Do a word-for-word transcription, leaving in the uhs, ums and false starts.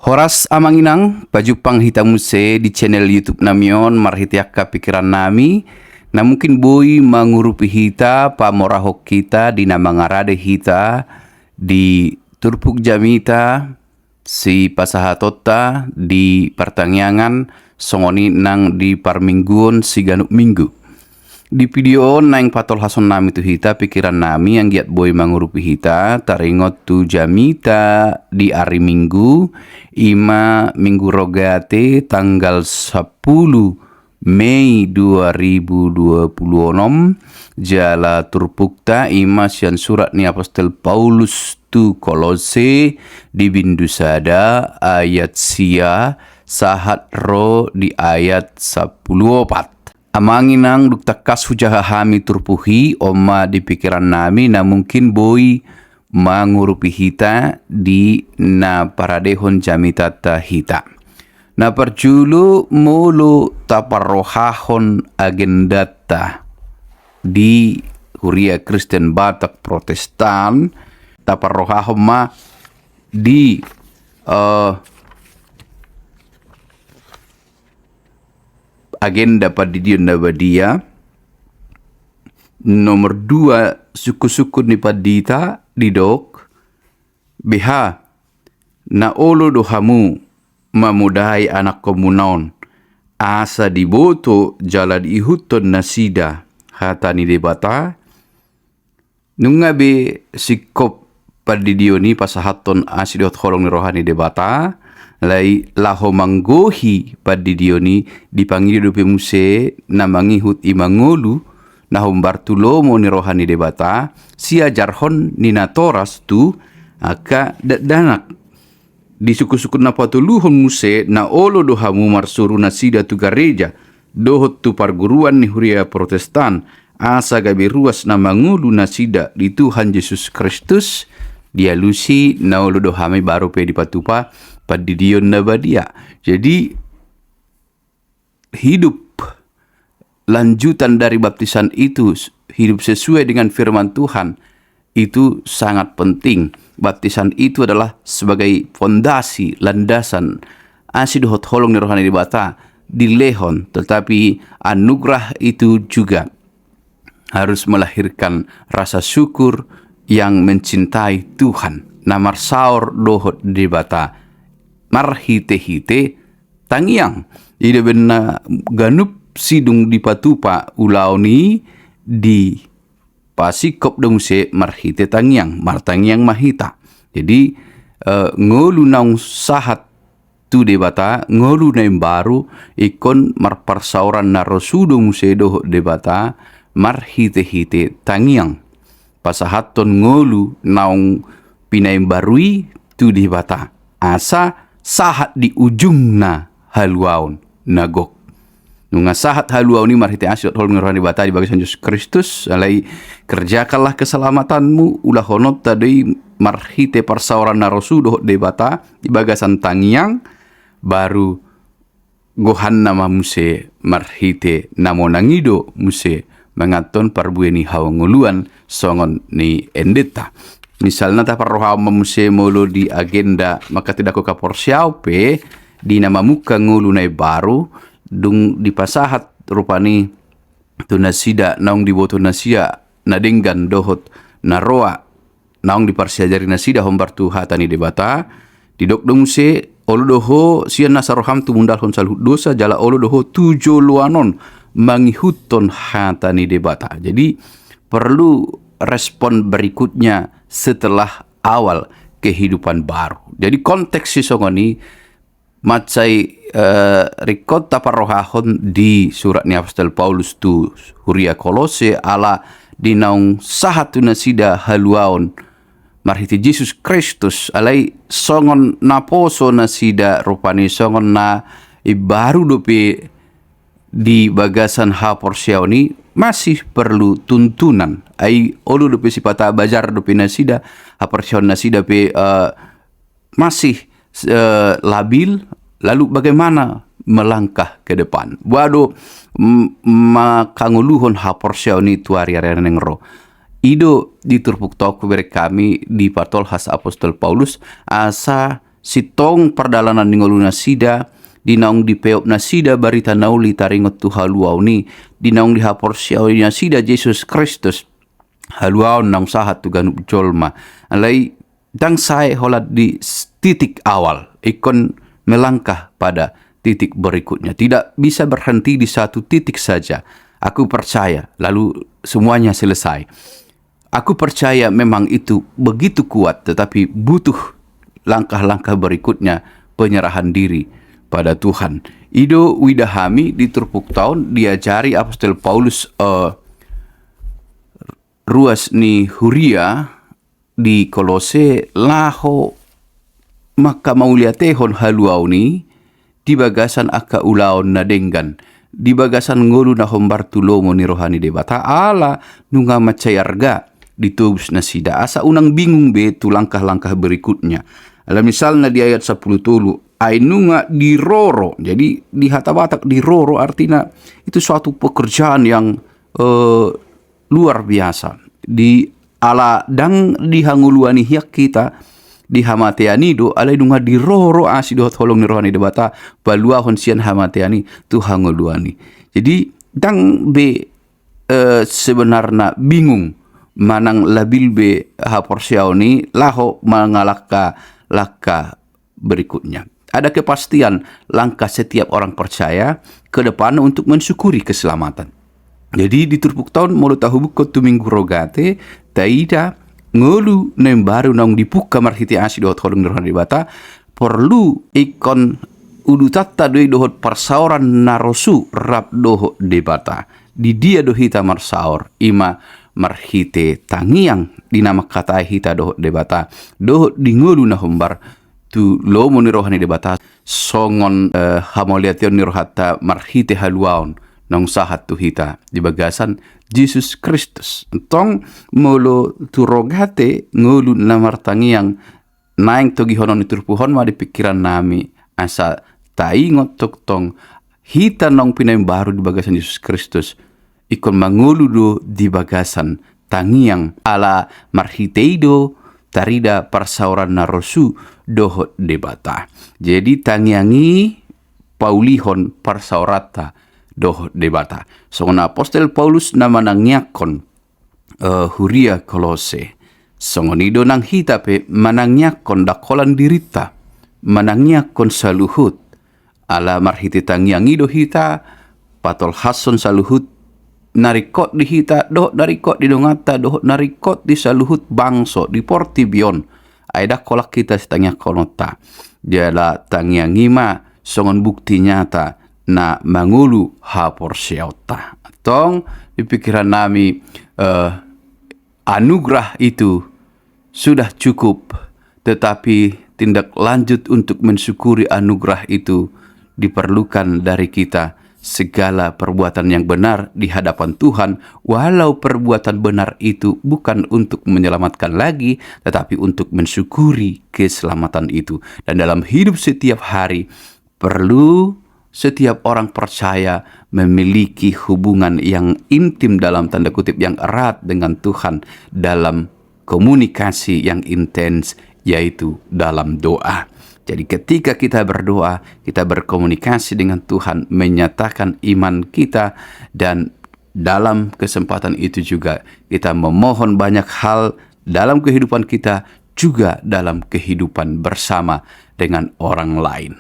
Horas amang inang, pajumpang hita muse di channel YouTube nami on marhite angka pikiran nami, na mungkin boi mangurupi hita, pamorahon hita di na mangarade hita di turpuk jamita sipasahatonta di partangiangan, songon i nang di parmingguon siganup minggu. Di video on naeng patolhason nami tu hita pikiran nami anggiat boi mangurupi hita taringot tu jamita di ari Minggu, ima Minggu Rogate tanggal sampulu Mei dua ribu dua puluh onom, jala turpukta ima sian surat ni apostel Paulus tu Kolose di bindu sada ayat sia sahat ro di ayat sampulu opat. Amang inang, dung tangkas hujaha hami turpuk i, on ma di pikiran nami na mungkin boi mangurupi hita di na paradehon jamitanta hita. Na parjolo, molo taparrohahon agendanta di Huria Kristen Batak Protestan, taparrohahon ma di, eh, agenda Pandidion na Badia. Nomor dua, sungkun-sungkun ni pandita didok, beha, na olo do hamu mamodai anakkonmuna on, asa diboto jala diihuthon nasida hata ni Debata. Nunga be singkop pandidion i pasahathon asi dohot holong ni roha ni Debata, alai laho manggohi pandidion i, dipangido dope muse na mangihut i mangolu na hombar tu lomo ni roha ni Debata, siajarhon ni natoras tu angka dakdanak. Di sungkun-sungkun na patoluhon muse, na olo do hamu marsuru nasida tu gareja dohot tu parguruan ni huria Protestan, asa gabe ruas na mangolu nasida di Tuhan Jesus Kristus. Dialusi, na olo do hami baru pe dipatupa pandidion na badia. Jadi, hidup lanjutan dari baptisan itu, hidup sesuai dengan firman Tuhan, itu sangat penting. Baptisan itu adalah sebagai fondasi, landasan, asi dohot holong ni roha ni Debata dilehon, tetapi anugerah itu juga harus melahirkan rasa syukur yang mencintai Tuhan, na marsaor dohot Debata marhite-hite tangiang. I do umbahen na ganup sidung dipatupa ulaon i, dipasingkop do muse marhite tangiang, martangiang ma hita. Jadi, eh, ngolu naung sahat tu Debata, ngolu na imbaru, ingkon marparsaoran na rosu do muse dohot Debata marhite-hite tangiang. Pasahathon ngolu naung pinaimbaru i tu Debata, asa sahat di ujungna haluaon na gok. Nunga sahat haluaon i marhite asi dohot holong ni roha ni Debata di bagasan Jesus Kristus, alai kerjakanlah keselamatanmu, ulahononta do i marhite parsaoran na rosu dohot Debata di bagasan tangiang, baru gohanna ma muse marhite na monang i do muse manganhon parbue ni hangoluan songon ni endenta. Misalna taparrohahon ma muse molo di agenda manghatindanghon haporseaon pe di na mamungka ngolu na imbaru, dung dipasahat rupani tu nasida naung diboto nasida na denggan dohot na roa naung diparsiajari nasida hombar tu hata ni Debata, didok do muse, olo do ho sian nasa roham tumundalhon saluhut dosa, jala olo do ho tu joloan on mangihuthon hata ni Debata. Jadi, perlu respon berikutnya setelah awal kehidupan baru. Jadi, konteks sisongon i, mansai, eh, ringkot taparrohahon di surat ni apostel Paulus tu huria Kolose, ala di naung sahat tu nasida haluaon marhite Jesus Kristus, alai songon naposo nasida rupani, songon na imbaru dope di bagasan haporseaon i, masih perlu tuntunan. Ai olo dope sipata bajar dope nasida, haporseaon nasida pe, eh, masih, eh, labil, lalu bagaimana melangkah ke depan? Boha do, mm, mangkangoluhon haporseaon i tu ari-ari na naeng ro? I do di turpukta on, hubereng hami, dipatolhas apostel Paulus asa sintong pardalanan ni ngolunasida, di naung dipeop nasida barita na uli taringot tu haluaon i, di naung dihaporseai nasida Jesus Kristus, haluaon naung sahat tu ganup jolma. Alai ndang sae holan di s-, titik awal, ingkon melangkah pada titik berikutnya. Tidak bisa berhenti di satu titik saja. Aku percaya, lalu semuanya selesai. Aku percaya memang itu begitu kuat, tetapi butuh langkah-langkah berikutnya, penyerahan diri pada Tuhan. I do huida hami di turpukta on diajari Apostel Paulus, eh, ruas ni huria di Kolose laho mangkamauliatehon haluaon i di bagasan angka ulaon na denggan, di bagasan ngolu na hombar tu lomo ni roha ni Debata, ala nunga mansai arga ditobus nasida, asa unang bingung be tu langkah-langkah berikutnya. Ala misalna di ayat sampulu tolu, ai nunga diroro. Jadi di hata Batak diroro artina itu suatu pekerjaan yang, eh, luar biasa. Di ala ndang di hangoluan i hian hita di hamatean i do, alai nunga diroro asi dohot holong ni roha ni Debata paluahon sian hamatean i tu hangoluan i. Jadi ndang be, eh, sebenarna bingung manang labil be haporseaon i laho mangalangka-langka berikutnya. Ada kepastian langkah setiap orang percaya ke depan untuk mensyukuri keselamatan. Jadi di turpukta on molo tahubukkon tu Minggu Rogate, taida ngolu na imbaru naung dipungka marhite asi dohot holong ni roha ni Debata, porlu ingkon udutanta do i dohot parsaoran na rosu rap dohot Debata. Di dia do hita marsaor? Ima marhite tangiang di na mangkatai hita dohot Debata, dohot di ngolu na hombar tu lomo ni roha ni Debata, songon, eh, hamauliateon ni rohanta marhite haluaon naung sahat tu hita di bagasan Jesus Kristus. Antong molo tu Rogate ngolu na martangiang, naeng togihonon ni turpuk on ma di pingkiran nami, asa taingot tongtong hita naung pinaimbaru di bagasan Jesus Kristus, ingkon mangolu do di bagasan tangiang, ala marhite i do tarida parsaoran na rosu dohot Debata. Jadi tangiang i paulihon parsaoranta dohot Debata. Songon apostel Paulus na manangiangkon, eh, huria Kolose, songon i do nang hita pe manangiangkon, ndang holan dirinta, manangiangkon saluhut. Ala marhite tangiang i do hita patolhashon saluhut na ringkot di hita dohot na ringkot di donganta dohot na ringkot di saluhut bangso di portibi on. Ai ndang holan hita sitangiangkononta. Jala tangiang i ma songon bukti nyata na mangolu haporseaonta. Antong di pingkiran nami, eh, anugerah itu sudah cukup, tetapi tindak lanjut untuk mensyukuri anugerah itu diperlukan dari kita. Segala perbuatan yang benar di hadapan Tuhan, walau perbuatan benar itu bukan untuk menyelamatkan lagi, tetapi untuk mensyukuri keselamatan itu. Dan dalam hidup setiap hari, perlu setiap orang percaya memiliki hubungan yang intim, dalam tanda kutip, yang erat dengan Tuhan dalam komunikasi yang intens, yaitu dalam doa. Jadi ketika kita berdoa, kita berkomunikasi dengan Tuhan, menyatakan iman kita, dan dalam kesempatan itu juga kita memohon banyak hal dalam kehidupan kita, juga dalam kehidupan bersama dengan orang lain.